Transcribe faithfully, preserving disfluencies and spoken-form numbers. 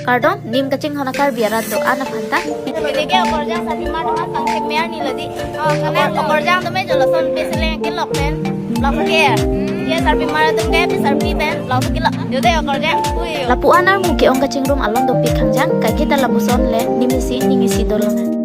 Kardom, nim kachinghon a Karbi arat do-an aphan ta. Pini ke okorjang sarpimar do ma tangthek me arni lo dei. Oh, kane okorjang do me jo lason pe seleng kelok pen. Lok ke. Ye sarpimar atum ke pe sarpi pen. Lok kelok. Yo dei okorjang. Ui. Lapu-an armu ke-ong kachingrum along dopik khangjang. Kaike ta lapuson le nim isi ning isi dolo.